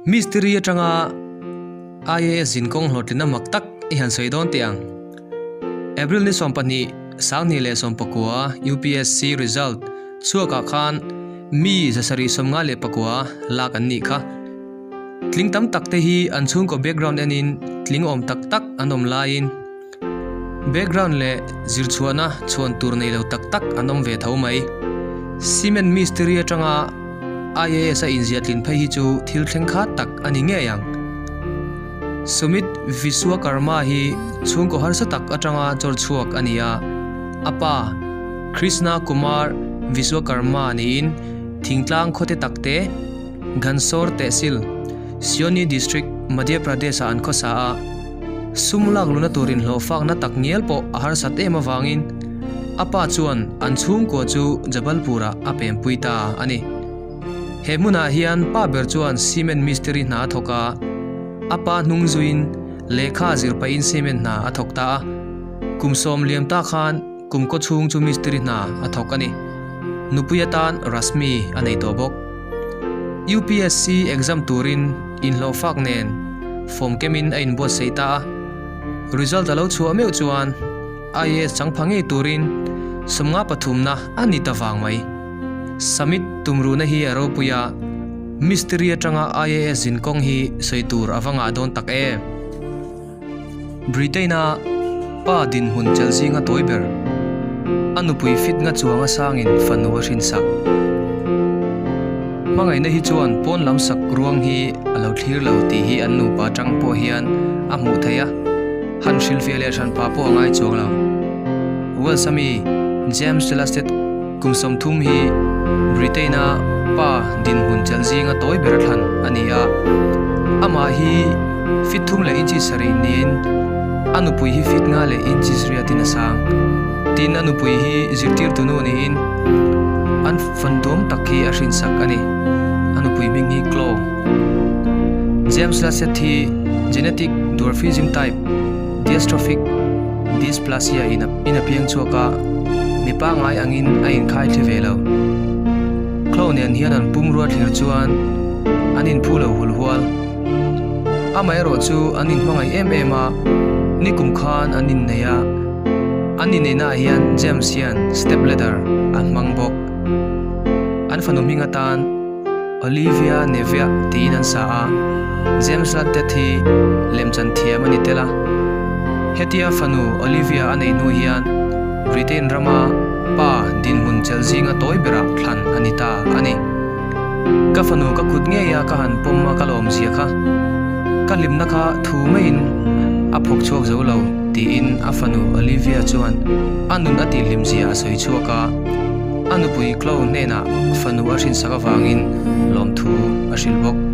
Mistiri atanga IAS zinkawng hlawhtlinna mak tak i han sawi dawn teh ang. April ni 12, 2019 UPSC result chhuakah khan mi 754 lak an nih kha. Tling tam tak te hi an chhungkaw background enin tling awm tak tak an awm laiin background leh zirchhuahna chhuan tur nei lo tak tak an awm ve tho mai. Cement mistiri atanga IAS a inziah tlin phei hi chu thil thleng khat tak a ni ngei ang. Sumit Vishwakarma hi chhungkaw harsa tak atanga chawr chhuak a ni a, a pa Krishna Kumar Vishwakarma niin thingtlang khawte takte, Ghansor Tehsil, Seoni District, Madhya Pradesh-ah an khawsa a. Sum lak luna tur inhlawhfakna tak ngial pawh a harsat em avangin a pa chuan an chhungkua chu Jabalpur-ah a pempui ta a ni. He hmunah hian pa ber chuan cement mistiri hna a thawk a, a pa hnung zuiin lehkha zir pahin cement hna a thawk ta a. Kum sawm liam ta khan Kum kaw chhung chu mistiri hna a thawk a ni. Nupui atan Rashmi a nei tawh bawk. UPSC exam turin inhlawhfak nen form kemin a inbuatsaih ta a. Result a lo chhuah meuh chuan IAS changpha ngei turin 50 pathumna a ni ta vang mai. Summit tumruhna hi a ropui a, mistiri atanga IAS zinkawng hi sawi tur a va ngah dawn tak em? Britain-a pa dinhmun chelh zinga tawi ber, a nupui fit nga chuang a sangin fanu a hrinsak. Hmangaihna hi chuan pawn lam sak ruang hi a lo thlir lo tih hi an nupa atang pawh hian a hmuh theih a, han hrilhfiah leh hran pah pawh a ngai chuang lo. Wales-a mi James Delastet Kum 30 hi Britain-a pa dinhmun chelh zinga tawi ber a thlan a ni a, amah hi feet thum leh inches sarih niin a nupui hi feet nga leh inches riatin a sang. Tin, a nupui hi zirtirtu nu niin an fanduam tak hi a hrinsak a ni. A nupui hming hi Chloe. James Lassett hi genetic dwarfism type dystrophic dysplasia in a piang chhuak a, mi pangngai angin a inkhai thli ve lo. Chloe nen hian an pumrua thlir chuan an inphu lo hul hual. Amaherawh chu an inhmangaih em em a, nikum khan an innei a, an inneihnaah hian James hian step ladder a hmang bawk. An fanu hming atan. Olivia Neviah tiin an sa a, James Laddet hi lemchan thiam a ni tel a. Hetia fanu Olivia a neih hnu hian Britain rama pa dinhmun chelh zinga tawi berah thlan a ni ta a ni. Ka fanu ka kut ngei a ka han pawm a ka lawmzia kha ka hlimna kha thu maiin a phawk chhuak zo lo tiin a fanu Olivia chuan a nun a tihhlimzia a sawi chhuak a. A nupui Chloe hnenah fanu a hrinsak avangin lawmthu a hrilh bawk.